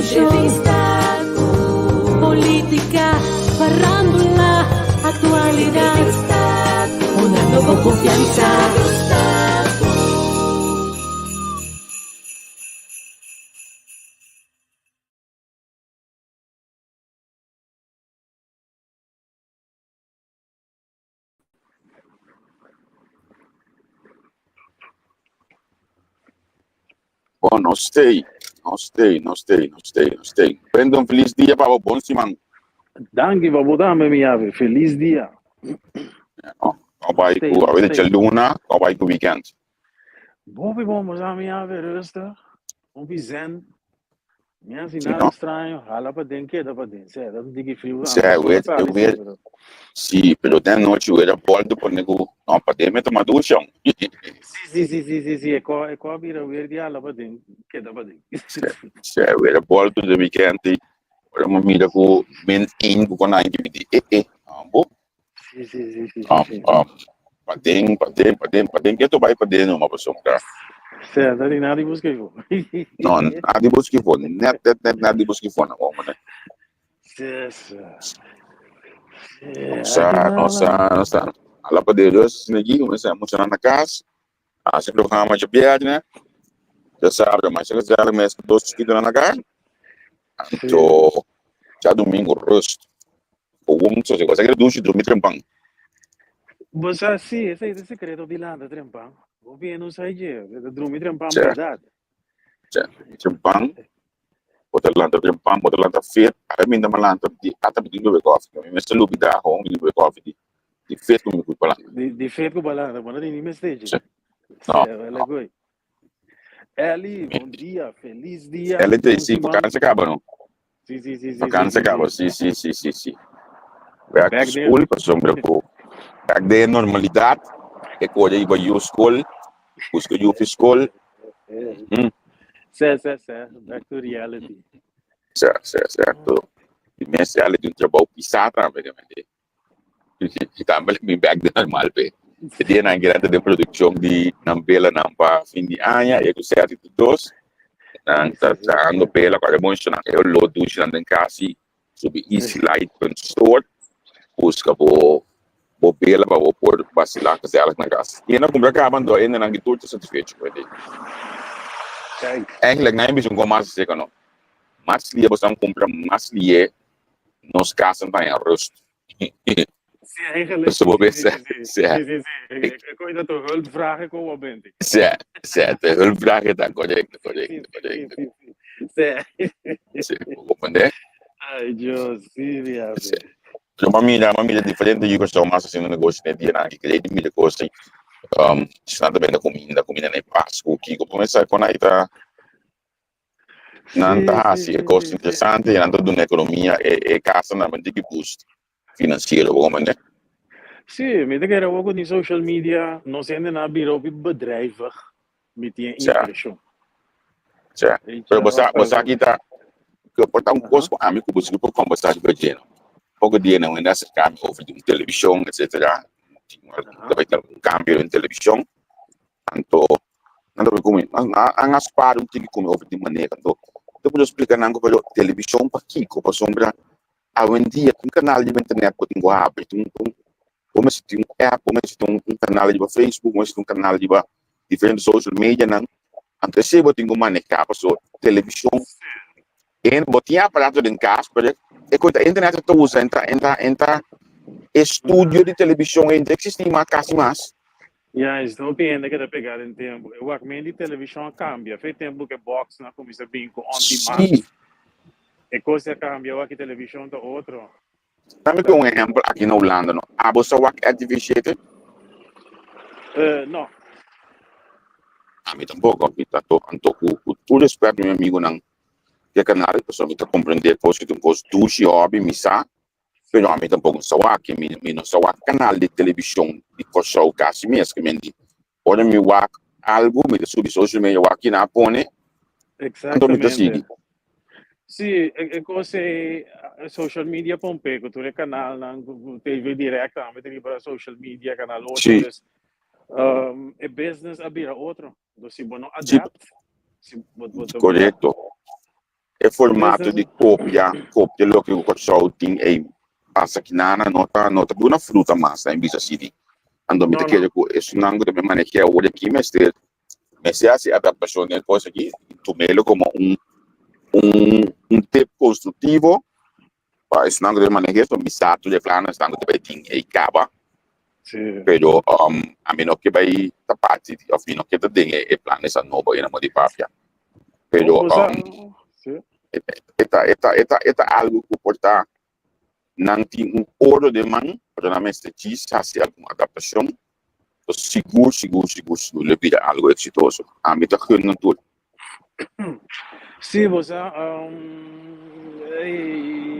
Informashon, polítika, farándula, aktualidat, Hunando bo konfiansa. Bon, nos stay, nos stay, nos stay, nos stay, nos stay. Brandon, feliz dia pa bo, bon siman. Danki pa bo tambe, mi ave. Feliz dia. No, no bai Stay, ku, nos awete stay. djaluna, no bai ku weekend. Hopi bon, bo sa mi ave, rustig. Hopi zen. Mi hasi Si nada no. straño, hala paden, keda paden. Sè, ta un tiki friu Sè, anto sol a weer, sali sí, weer, pero. sí, pero den nochi weer a boldo pone ku, no, paden mi a tuma ducha. Sí, sí, sí, sí, sí, sí, e ko, e ko a bira weer di hala paden, keda paden. Sè, sè, weer a boldo de weekend i ora mi mira ku min één ku kon ain mi di, eh, eh, ambo. Sí, sí, sí, sí, sí, Um, sí. um, paden, paden, paden, paden, ke to bai paden no, ma pasobra. Sè, ta di nada di buska ifo. No, nada di buska ifo, net, net, net, nada di buska ifo, no, hombre. Sè, sè. Sè, No aki sa, no nada. sa, no sa. Ala pa de dus, negi, uno sa mucho na cas, hace programa de viernes, ya sabe, mas gezellig mes dos chiquito na cas, Sí. anto ya domingo rust. Gewoon so, se cosa que douche drumi trempan. Bo sa, sí, esei ta e sekreto di lanta trempan. Bo bien no sa dje, ta drumi trempan Sè, bèrdat. sè, trempan, bo ta lanta trempan, bo ta lanta fet, a mi ta lanta di ata mi tin bebe kòfi, mi mester lubidá gewoon mi tin bebe kòfi di di fet ku mi ku palanta. Di di fet ku palanta, bo no tin ni mester dje. Sè, no, Sè, wèl no. gooi. Elly, bon dia, felis dia, Elly bon sí, siman. vakantie kaba no. Sí, sí, sí, sí, sí, Vakantie sí, kaba, sí. sí, sí, sí, sí, sí. Back to Back there. school, pasobra ku back den normalidat, e kore iba yu skol, buska yu fi skol. Sè, sè, sè, back to reality. Sè, sè, sèrto. Di mes Elly tin un trabou pisá tambe, obviamente. I tambe mi bek den normal pe. E dianan ki nan ta den produkshon di nan belanan pa fin di aña, e ku sèt i ku dos. Nan ta trahando bela ku a remonshon nan e oló dushi nan den kas i subi easylight punt store buska bo bo bela pa bo por basilá gezellig na kas. I nan kumpra kaba anto hende nan ki tur ta satisfecho ku e. Kijk. Eigenlijk nan e bisa un kon mas seka no. Mas lia bo stan kumpra mas lie nos kasan ta haña rust. Sí, eigenlijk. Pasobra bo Sí, sí, bisa, sí, sí. sí, Sí, sí, sí. Ik, ik hoor dat de hulpvraag ik ook wel bent. sí, sí, de hulpvraag ta correcto, Sí, correcto, sí, sí, correcto. sí, sí. Sí. Sí, bo comprende? Ay, Dios, sí, mi Sí. ave. Pero m'a mira, m'a mira diferente yu kòrsou mas hasiendo negoshi den e dianan aki. Krei di mira kos ei. Si nan ta bende kuminda, kuminda na e Pasku, kiko. Bo mester sa kon ai ta Nan ta Sí, sí, hasi e sí, kos sí, sí. interesante i nan ta duna ekonomia e e kasanan un tiki boost finansiero, bo comprende? Sí, mi ta kere awor ku di social media nos hendenan a bira hopi bedrijvig, mi tin e Sa, impreshon. sa. Weet Pero je, bo sa, of bo sa ki ta, ku por ta un aha. kos ku ami ku bo sigur por kombersá riba dje, no? Poko dia nan wende a aserká mi over di un televishon, etsetera. Tin Aha. ta bai ta un kambio den televishon. Anto nan ta ku mi, nan a spar un tiki ku mi over di manera. Anto mi ta por splika nan ku pero televishon pakiko? Pasobra awendia tin kanal riba internet ku tin ku habri, tin un bo mester tin un app, bo mester tin un kanal riba Facebook, bo mester tin un kanal riba diferente social medianan. Anto esei bo tin ku maneha pasobra televishon bo tin e aparato den kas pero e ku ta internet ta usa e ta e ta e studio di televishon ei no ta eksistí mas kasi mas. Juist, hopi hende keda pegá den tempu. E wakmen di televishon a kambia. Fe tempu ku e bòksnan a kuminsá bin ku on demand, Sí. e kos a kambia. Awor aki televishon ta otro. Dame ku un ehèmpel aki na Hulanda no. Abo sa wak RTV shete? No. Ami tampoko. Mi ta to anto ku ku tur respèt mi amigunan di e kanal, pasobra mi ta komprendé kos ku ta un kos dushi hòbi, mi sa. Pero ami tampoco sa wak, mi, mi no sa wak canal di television di Kòrsou kasi mes, ke men di ora mi wak algo mi ta subi social media wak kina a pone, anto mi ta sigui. Exactamente. Sí, e, e kos ei, social media pompe ku tur e kanalnan, ku ku TV Direct tambe ta riba social media, Canal 8, Sí. dus e business a bira otro. Dus si bo no Sí. adapt, si bo, bo ta bira Korekto. E formato di kopia, kopia loke ku Kòrsou tin ei pasa kinana no ta no ta duna fruta mas na bisa asina. Anto mi ta kere ku esunnan ku ta bin maneh'é awor aki mester mester hasi adaptashon den e kos aki i tum'é komo un un un tip konstruktivo pa esnan ku ta maneh'é so mi sa tur e plannan esnan ku ta bai tin ei kaba. Pero ami no ke bai ta parti di òf mi no ke ta den e plan esa nobo ei na modo di papia. Pero e ta e ta e ta e ta algu ku por ta nan tin un oro den man pero nan mester djis hasi algun adaptashon. Sigur sigur sigur sigur lo bira algu eksitoso. Ami ta gun nan tur. Sí, bo sa,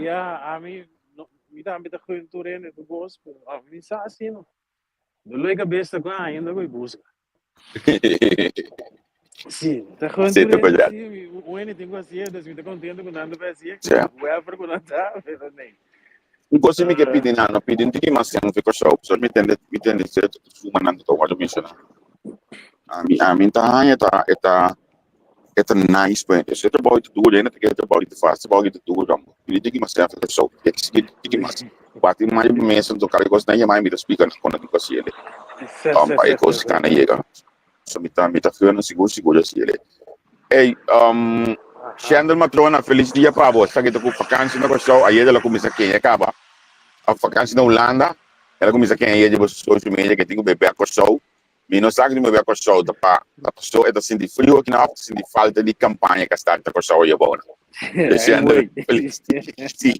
ya, ami, no, mi tambe ta gun tur hende tur kos, pero ami sa así no. Dolor di kabes ta ku ainda ku e buska. Sí, ta gun Sí, tur ta hende, verdad. sí, mi, un hende tin ku hasié, dus mi ta kontento ku nan ta bai hasié, Sí. whoever ku nan ta, pero nee. Un kos mi ke pidi nan, no pidi un tiki mas tempu fi Kòrsou, pasobra mi tende, mi tende sierto sumanan ku ta wòrdu menshoná. Ami, ami ta haña ta, e ta, e ta nice pa hende. Si e trabou ta duru, hende ta kere trabou di ta fásil, trabou di ta duru, dan pidi tiki mas tempu fi Kòrsou, eksigi tiki mas. Bati mas riba mesa, anto kada kos nan yama mi ta splika nan kon nan tin ku hasi el'e, pa e kos kana yega. So mi ta, mi ta gana sigur sigur hasi el'e. Ey, Shendel Matrona, felis dia pa bo. Esaki ta ku vakansi na Kòrsou, ayer el a kuminsá keña kaba. Òf vakansi na Hulanda, el a kuminsá keña ayer riba su social media ke tin ku bebe a Kòrsou. Mi no sa ku tin bebe a Kòrsou ta pa ta pasó e ta sinti friu aki nan òf ta sinti falta di kampaña ku a start na Kòrsou ayer bou nan. Shendel, felis dia. Sí,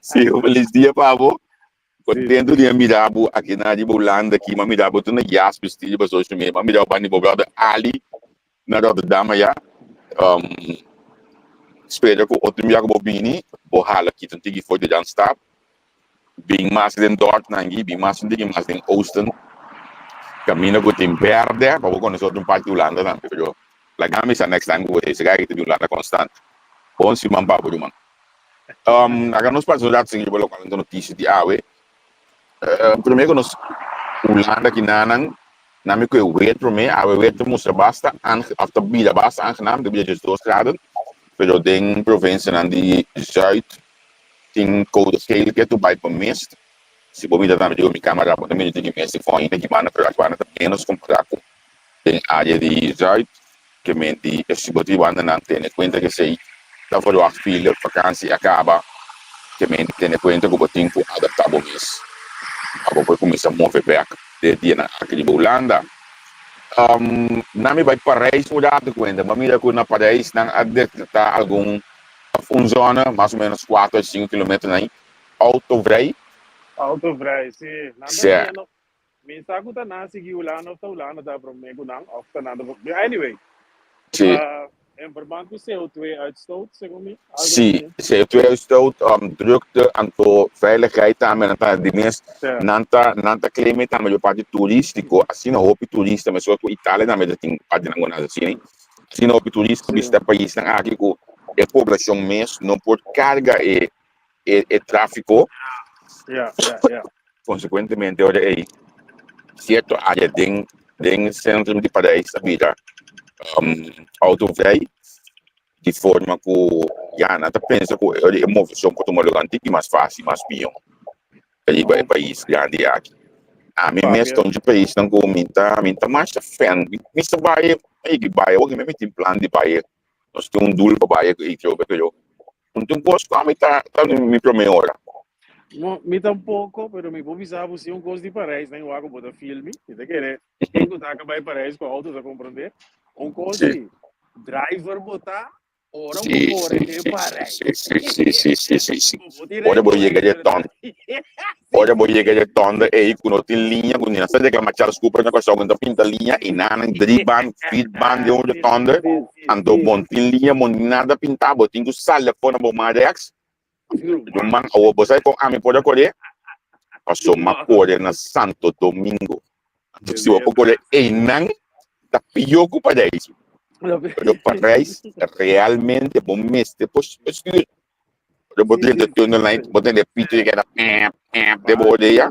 sí, un felis dia pa bo. Contento di a mira bo aki na riba Hulanda aki, m'a mira bo tur na jas bisti riba social media, m'a mira bo banda di bo brother Ali na Rotterdam aya. Spera cu otro bia cu bo bini, bo hala kita un tiki for di Randstad, bin mas den dorp nan aki, bin mas un tiki mas den oosten, caminda cu tin berde, pa bo conoce otro parti di Hulanda tambe, pero laga mi sa next time cu bo ta esaki ta di Hulanda constant. Bon siman pa bo ruman. Laga nos pasa un rato sin riba lokual nan ta notisia di awe. Promé ku nos Hulanda kinanan, nan mi ku e weer promé, awe weer ta mustra basta aange, òf ta bira basta aangenaam, ta bira diesdos graden, pero den provinsianan di zuid tin koude geel ke tur bai pa mist. Si bo mira tambe riba mi kamera bo ta mira tin mist di fò ainda ki banda, pero aki banda ta ménos kompará ku den área di zuid. Ke men di e si bo tin bandanan tene kuenta ke esei ta verwacht file vakansi a kaba ke men di tene kuenta ku bo tin ku adapta bo mes pa bo por kuminsa move bek den e dianan aki riba Hulanda. Nan mi bai Parijs un rato kuenta bo a mira ku na Parijs nan a dekretá algun òf un zona mas o menos kuater o sinku kilometer nan autovrij. Autovrij, si. Nan ta haciendo Mi sa ku ta nan sigui Hulanda of ta Hulanda ta promé ku nan of ta nan ta promé. Anyway, Sí. in verband ku CO2 uitstoot, segun mi, algo Sí, así. CO2 uitstoot, drukte, anto veiligheid tambe nan ta di mes, Sí. nan ta nan ta claim tambe di parti turístiko, asina hopi turista, meskos ku Italia tambe ta tin parti nan ku nan asina, asina hopi turista Sí. bishita paisnan aki ku e poblashon mes no por karga e e e tráfiko. Ja, ja, ja. Konsekuentemente ora ei sierto área den den sentrum di Parijs a bira outovrij di forma ku ya nan ta pensa ku ora e moveshon por tuma lugar un tiki mas fásil, mas mihó riba e pais grandi aki. Ami mes ta un dje paisnan ku mi ta mi ta masha fan, mi sa bai bai awor mi tin plan di bai, nos tin un doel pa bai Ethiopia pero Un tin kos ku ami ta ta mi promé ora. No, mi tampoko, pero mi por bisa bo si un kos di Parijs nan wak ku bo ta filmi, mi ta kere ken ku ta ka bai Parijs ku outo ta komprondé. Un kos Sí. di driver bo ta ora bo Sí, kore sí, den sí, Parijs. sí, sí, sí, sí, sí, sí, sí. Bo bo tin Ora bo rijbewijs, yega de pero ton, ora bo yega de tonde ei ku no tin liña, ku ni nan sa reklama Charles Cooper na Kòrsou ku nan ta pinta liña i nan drie band, vier band den un Sí, rotonde. sí, sí, Anto sí. bon tin liña bon nada pintá, bo tin ku sali afó na bo man rèks. Ruman. Ruman, awor bo sabe kon ami por a kore? Paso m'a kore na Santo Domingo. Anto si bo por kore einan, ta pió ku Parijs. Pero Parijs realmente bo mester por stuur. Pero bo drenta tunnelnan, bo tende pito di keda pèp, pèp den bo orea.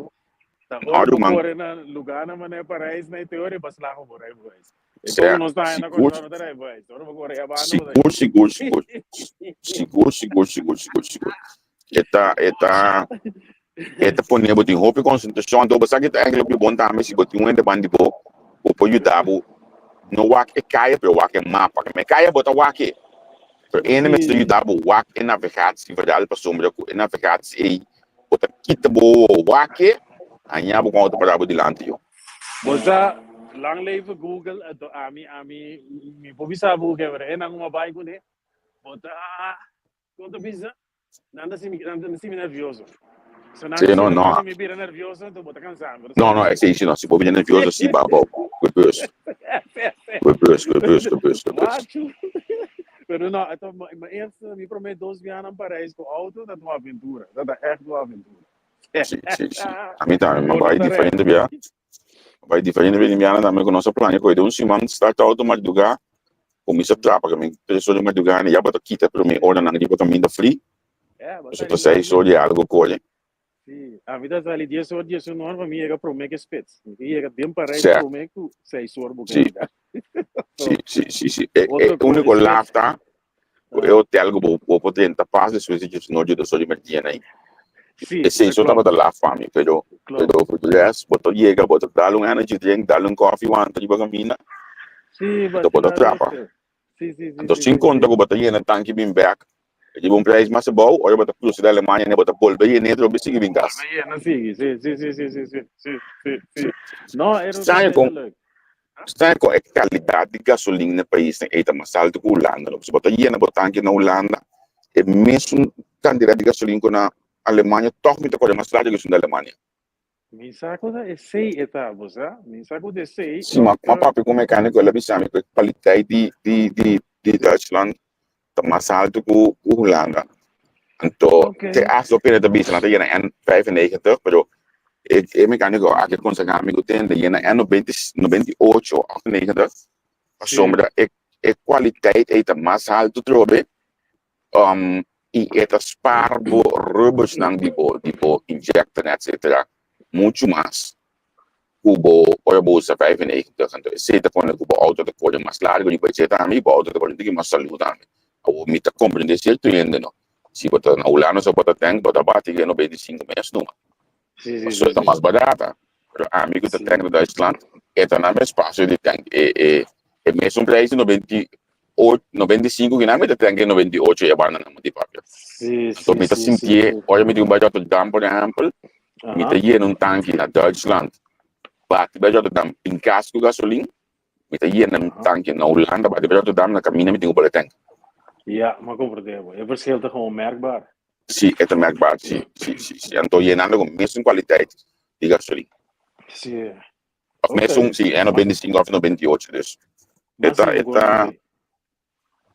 Ta No, ora bo ruman. kore na lugánan manera Parijs na e teoria, bo a slaga bo rijbewijs. E Sea, komo nos ta na sigur, Kòrsou no ta rijbewijs. Ora bo kore e banda bo ta sigur, sigur, sigur. Sigur, sigur, sigur, sigur, sigur. E ta, e ta, e ta pone bo tin hopi konsentrashon. Anto bo sa ki ta eigenlijk hopi bon tambe si bo tin un hende banda di bo ku por yuda bo no wak e kaya pero wak e mapa. E kaya bo ta wak e, pero e hende mester Sí. yuda bo wak e navegatie vooral pasobra ku e navegatie ei bo ta kita bo wak e haña bo ku un outo pará bo dilanti yo. Bo sa, lang leve Google, anto ami, ami, mi por bisa bo ku kebra e nan ku mi a bai kuné, bo ta, kon ta bisa? Nan ta hasi mi, nan ta hasi mi nervioso. So nan Sí, ta no, hasi no. mi, mi bira nervioso, anto bo ta kansa mi, bo ta No, no, sali. esei si no. Si bo bira nervioso, si ba abou. Ku bus. Ku bus, ku bus, ku bus, ku bus. Machu. Pero no, anto mi, mi eerste, mi promé dos bianan Parijs ku auto, dat un aventura. Dat ta ègt un aventura. Sí, sí, sí. Ami tambe, mi a Bo no bai ta diferente rèk. bia. Mi a bai diferente bia di bianan tambe ku nos a plania koe. Den un siman start auto mardugá, kuminsá trapa, ke mi tres or di mardugá, ya bo ta kita promé oranan riba kaminda fri. Ja, bo Pasobra sali ta seis largo. or di algo kore. Sí, ami ta sali dies or, 11 or pa mi yega promé ke spits. Mi ta yega den Parijs Sè, promé ku seis or bo sí, keda. sí, So, sí, sí, sí. E, e otro kos úniko spits. laf ta ku e Ah, hotel ku bo bo por drenta pas despues di 11 12 or di merdia nai. sí, Esei ta so klopt, tabata laf pa mi, pero klopt. pero for de rest bo ta yega bo ta dal un energy drink, dal un koffie wanta riba kaminda, Sí, anto bo ta vacila trapa. rustig. Sí, sí, sí, Anto sí, sin sí, konta sí. ku bo ta yena tanki bin bek, e riba un prijs mas abou, ora bo ta krusa di Alemania ne bo ta bolbe yena e trobe sigui bin kas. Bolbe yena sigui, sí, sí, sí, sí, sí, sí, sí, sí, Sí, sí. sí, sí. No, e Straño Rotterdam kon ta leuk. Straño kon e kalidat di gasolin na e paisnan ei ta mas altu ku Hulanda. No, si bo ta yena bo tanki na Hulanda, e mesun kantidat di gasolin ku na Alemania, tòg mi ta kore mas largu ku esun di Alemania. Mi sa ku ta esei e ta, bo sa? Mi sa ku ta esei Si, ma òf ma ta. papia ku mekániko, el a bisa mi ku e kwaliteit di di di di Duitsland ta mas altu ku ku Hulanda. Anto Oké. te hasta loke el ta bisa nan ta yena N 95, pero e e mekániko aki a konsehá mi ku tende yena N 98 òf 90 Sí. pasobra e e kwaliteit ei ta mas altu trobe. Um, i e ta spaar bo rubbersnan di bo, di bo injector etcetera muchu mas ku bo ora bo usa 95. Anto esei ta pone ku bo auto ta kore mas largo riba dje tambe i bo auto ta kore un tiki mas salú tambe. Awor mi ta komprende sierto hende no. Si bo ta na Hulanda so bo ta tank bo ta bati ke 95 mes numa. Sí, sí, Pasobra sí, ta sí. mas barata. Pero ami ku ta Sí. tank na Duitsland e ta na mes pasio di tank e e e mesun prijs di 95 kinan mi ta tank e 98 e bandanan mi di papia. Sí, Anto sí, mi ta sí, sí, sintié sí. ora mi tin ku bai Rotterdam por ehèmpel mi ta Aha. yena un tanki na Duitsland bati bai Rotterdam tin kas ku gasolin mi ta yena un Aha. tanki na Hulanda bati bai Rotterdam na kaminda mi tin ku bole tank. Ja, m'a komprendé bo. E verschil ta gewoon merkbaar. Sí, e ta merkbaar, sí, sí, sí, sí. Anto yenando ku mesun kwaliteit di gasolin. Sí. Of Oké. mesun, sí, e 95 of 98, dus. E Mas ta, siña e un ta, koi.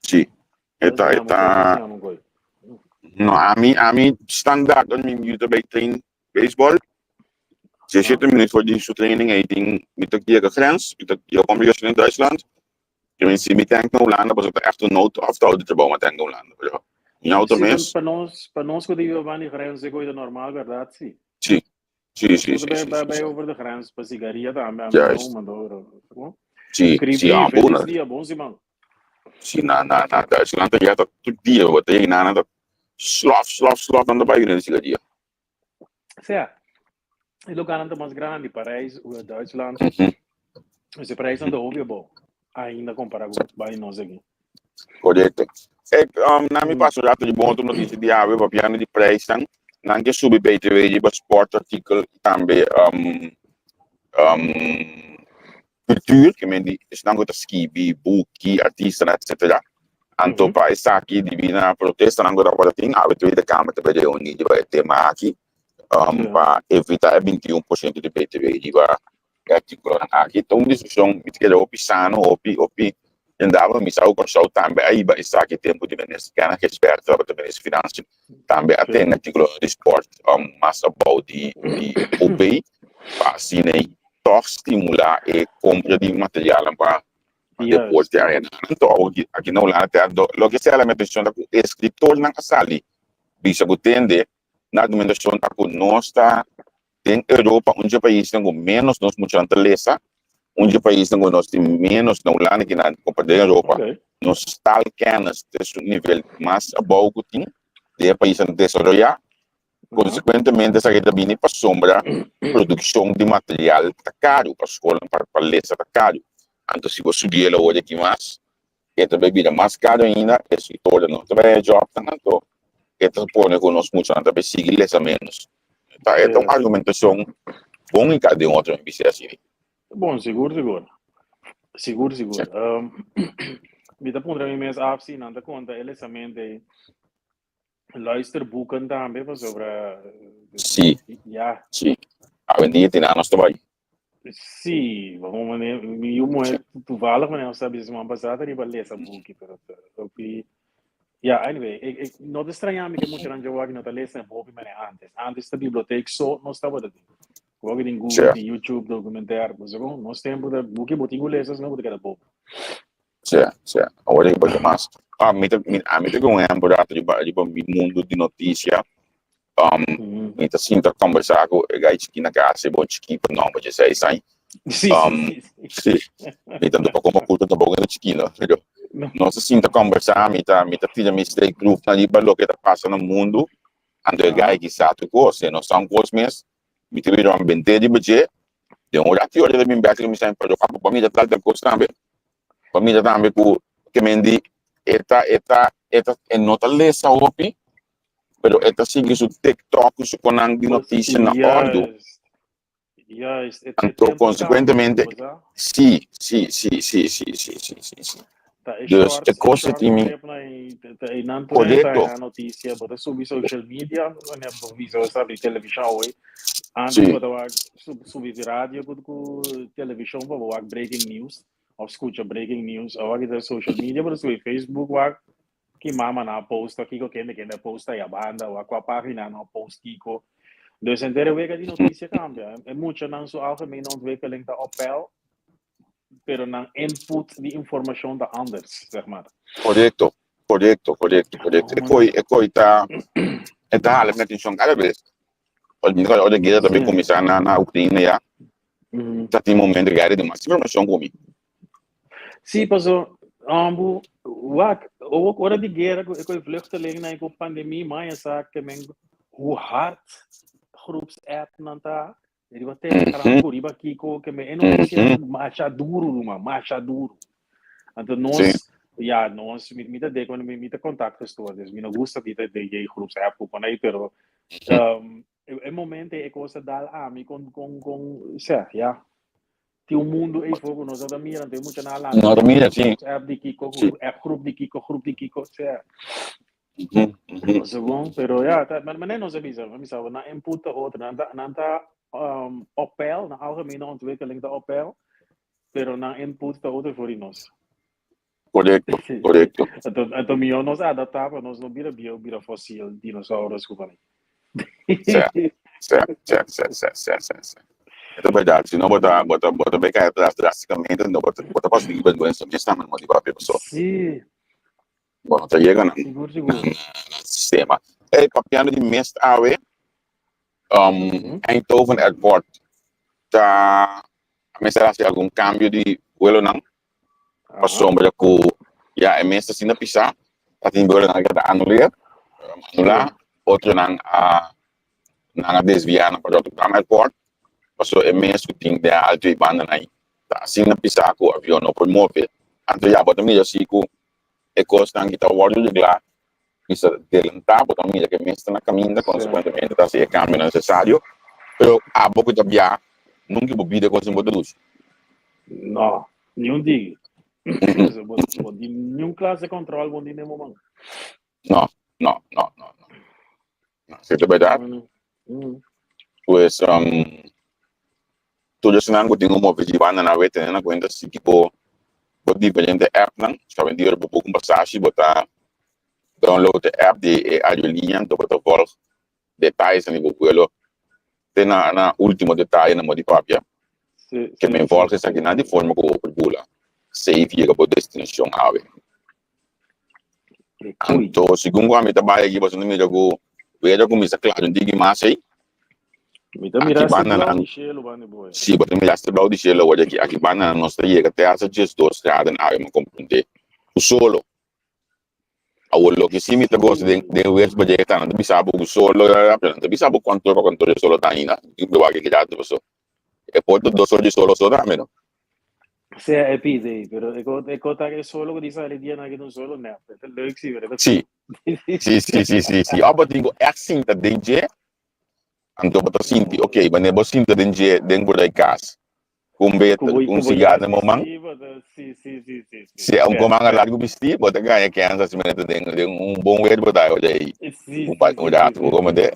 sí, e Mas ta, e siña un koi, mas ta, siña un koi. no, ami, ami standaard, ora mi yu ta bay train baseball, 17 minuut voor di su training, ei tin, mi ta yega grens, mi ta yega compra gasolin in Duitsland, I mean, si mi tank na Hulanda, pasobra ta echt un nood of ta di trabou ma tank na Hulanda. Pero mi auto Sí, pa, mes, pa nos, pa nos ku ta biba banda di grens e koe ta normal, bèrdat? Sí. sí, sí, Nos sí, ku ta sí, bai sí, bai sí, bai sí. over de grens pa sigaria tambe, ami no Juist. huma doro. Como? Sí, sí, Kripi, ah, felis bueno. dia, bon siman. Sí, na, na, na Duitsland ta ya ta tur dia, bo ta yega nan ta slof, slof, slof, nan ta bai yuna di sigaria. Sea, e lugarnan ta mas grandi, Parijs, Duitsland. Dus e prijsnan ta hopi abou, ainda compará ku bai nos aki. Korekto. E, na mi paso rato di bon otro notisia di awe, papiando di prijsnan, nan ke subi BTW riba sportartikel i tambe kultuur, ke men di esnan ku ta skibi, buki, artistanan, etcetera. Anto pa esaki debí na protestanan ku tabata tin, awe Tweede Kamer ta bai reuní riba e tema aki pa evitá e 21% di BTW riba e artíkulonan aki. Ta un diskushon mi ta kere hopi sano, hopi hopi rendabel. Mi sa ku Kòrsou tambe a hiba esaki tempu di Minister Kenneth Gijsbertha tabata Minister Financiën tambe a tene artíkulonan di spòrt mas abou di OB pa asina ei tòg stimulá e kompra di materialnan pa deporte arenanan. Anto aki na Hulanda te a loke sea la mi atenshon ta ku eskritornan a sali bisa ku tende na argumentashon ta ku nos ta den Europa un dje paisnan ku ménos nos muchanan ta lesa. Un dje paisnan ku nos tin ménos na Hulanda ki na kompará den Europa, nos taalkennis ta su nivel mas abou ku tin den e paisnan desaroyá. Konsekuentemente esaki ta bini pasobra produkshon di material ta karu, pa skolnan pa lesa ta karu. Anto si bo subi el awor aki mas, e ta bai bira mas karu ainda, e eskritornan no ta bai haña jòbnan, anto e ta pone ku nos muchanan ta bai sigui lesa ménos. Ta e ta un argumentashon bon i ka den otro mi bisa asina. Bon, sigur sigur. Sigur sigur. Mi ta puntra mi mes af si nan ta konta e lesament ei luisterboeken tambe pasobra Sí, ya. sí. Awendia tin anos ta bai. Sí, bon mane mi yu muher toevallig mane nos ta bisa siman pasá ta riba lesa buki pero hopi ya anyway ik ik no ta extraña mi ke muchanan djawoki no ta lesa hopi mane antes. Antes ta bibliotek so nos tabata tin. Awoki tin Google, tin YouTube, documentaire, bo sa kon nos tempo ta buki bo tin ku lesa sino bo ta keda bobo. Sí, sí. Awor e por mas. Ah, mi ta, mi, a mi ta con un rato riba, riba mi mundo di noticia. Mi ta sinta conversa cu e gai chiki na casa, e bon chiki, pa nomber dje seis aña. Sí, sí, sí. Sí. Mi ta pa como culto tampoco era chiki, no. Pero No. nos ta sinta conversa, mi ta, mi ta tira mi steekproef na riba loke ta pasa na mundo. Anto e gai ki sa tur cos. E no sa un cos mes, Mi ta bira un bente riba dje, den un rati ora ta bin bek mi sa pero pa pa mira tal tal kos tambe, pa mira tambe ku ke men di e ta e ta e ta e no ta lesa hopi, pero e ta sigui su tiktok ku su konan di notisia na òrdu. Juist, e Anto tempo cambia, konsekuentemente bo sa? si si si si si si si si si. Ta e Dus e shorts, e kos short tin mi clip na e ta einan tur hende ta korekto. haña noticia, bo ta subi social media, wanneer bo bisa bo sa di television awor. Antes Sí. bo ta wak subi di radio ku ku television pa bo wak breaking news of skucha breaking news. Awor ki ta social media bo ta subi Facebook wak ki mama nan a posta kiko, kende kende a posta ya banda, wak kua pagina nan a post kiko. Dus henter e wega di noticia cambia. E muchanan su algemene ontwikkeling ta op peil, pero nan input di informacion ta anders, zeg maar. Correcto, correcto, correcto, correcto. E koi, e koi ta, e ta hala mi atencion cada vez. Ora ora guera ta bin cuminsa na na Ucraina ya, ta tin momento guera di mas informacion cu mi. Sí, paso, ambu, wak, ook ora di guera ku e koi vluchtelingnan i ku pandemie, maya sa ke men hoe hard groepsapp nan ta, Riba Telegram ku riba kiko ke me e noticia masha duru ruma, masha duru. Anto nos, ya nos, mi, mi ta de con mi, mi ta contact gestoord, dus mi no gusta di ta de je groeps app ku pon ahí, pero um, e, e momento e cosa dal a mi con con con sea, ya. Tin un mundo ei for ku nos no ta mira, anto e mucha na lanta No ta mira, sí. app di kiko, Sí. app groep di kiko, groep di kiko, sea. Mhm. No sé bon, pero ja, ta, maar, maar nee, nos a bisa, mi sa, nan input ta otro, nan ta, nan ta um, op peil, nan algemene ontwikkeling ta op peil, pero nan input ta otro voor die nos. Correcto, correcto. Anto, anto mihó nos adaptá pa nos no bira bieu, bira fosil, dinosaurus ku van. Sí, sí, sí, sí, sí, sí, sí, sí. E ta berdad, si no bo ta, bo ta, bo ta bay cae atras drásticamente, no bo ta, bo ta pasa di vergüenza mes tambe, no motivá pe paso. Sí. Bo no ta yega nan, Sigur, sigur. nan, nan sistema. Ey, papiando di mist awe, um, Eindhoven Airport ta mester haci algun cambio di vuelonan pasobra cu ya e mester asina pisa, ta tin vuelonan cu ta anuleer, anula, otronan a nan a desvia nan pa Rotterdam Airport, pasobra e mes cu tin den alto y bandanan ay ta asina pisa cu avion no por move. Anto ya bo ta mira si cu e cosnan ki ta wordo regla bisa delantá, bo ta mira ku e mes ta na kaminda, konsekuentemente ta hasi e kambionan nesesario, pero abo ku ta bia nunka bo bida kos sin bo ta dushi. No, niun digi. Bo bo tin niun klase kòntròl bo tin den bo man. No, no, no, no, no. No, si ta bèrdat. Pues, tur esnan ku tin un move di banda nan wet tene na kuenta si ki bo bo diferente appnan, awendia ora bo boek un pasashi bo ta download e app di e aerolínea anto bo ta volg detayesnan di bo vuelo te na na ultimo detaye na modi papia ke men volg esakinan di forma ku bo por bula safe yega bo destinashon awe. Anto segun ku ami ta bai aki boso ta mira ku weder a kuminsa kla un tiki mas ei. Mi ta Aki mira hasta banda blauw nan, di shelu banda boy. si, bo ta mira hasta blauw di shelu awor aki. Aki banda nan nos ta yega te hasta 12 graden awe, mi a comprende. Ku solo. Awor loke si mi ta gosta den den weersbericht ta nan ta bisa bo ku solo pero nan ta bisa bo kuantu ora pa kuantu ora e solo ta ainda. Tin wak e dato paso e por ta dos ora di solo so tambe no. Sea e pide ei, pero e ko e ko ta e solo ku di sali dia nan aki ta un solo nèt. E ta leuk si, pero e ta Si, si, si, si, si, si. Òf bo tin ku ègt sinta den dje, anto bo ta sinti, ok, wanneer bo sinta den dje den por ei kas, ku un Ku beter, bo ku un ku bo sigar jas den bo man, bistí, bo ta si, si, si, si, si. si un Sè, ku manga sè. largu bistí, bo ta gaña kèns asina manera den den un bon weer bo ta oye ei Si, un pa si, un si, si, rato, si, bo si. komende.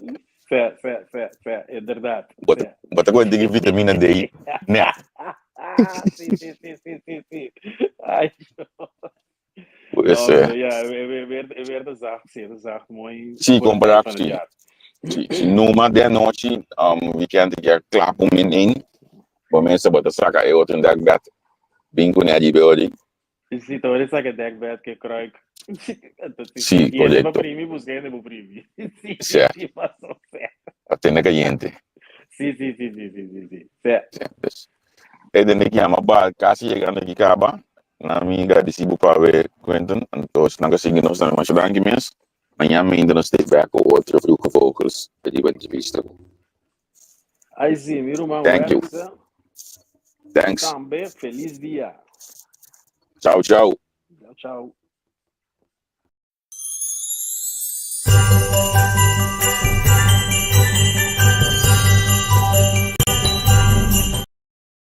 Sè, sè, sè, sè, inderdaad, Bo ta sè. bo ta kohe tiki vitamina D nèt. Si, si, si, si, si, si. Ai, Pues, No, pero ja, e weer, e weer ta zacht, sí, e ta zacht, mooi Sí, voor de tijd kompará van het sí. jaar. Sí, sí, numa de anochi, weekend ke kla ku min in, bo mester bo ta saka e otro dekbed, bin kuné riba e ori. Sí, ta ora saka dekbed ke kruik. Anto sí. Sí, I hende pa korekto. primi buska hende bo primi. Sí, Sè. sí, paso, sè. Pa tene kayente. Sí, sí, sí, sí, sí, sí, sí. Sè. Sè, pues. E den di yama ba casi yegando aki caba. Na mi gradeci bo pa haber Quentin. Anto esnan cu sigui nos tambe masha danki mes. Mañana mainta nos ta back cu otro Vroege Vogels riba entrevista. Ai si, mi ruman Thank you. Werkse. Thanks. Tambe feliz dia. Ciao ciao. Ciao ciao.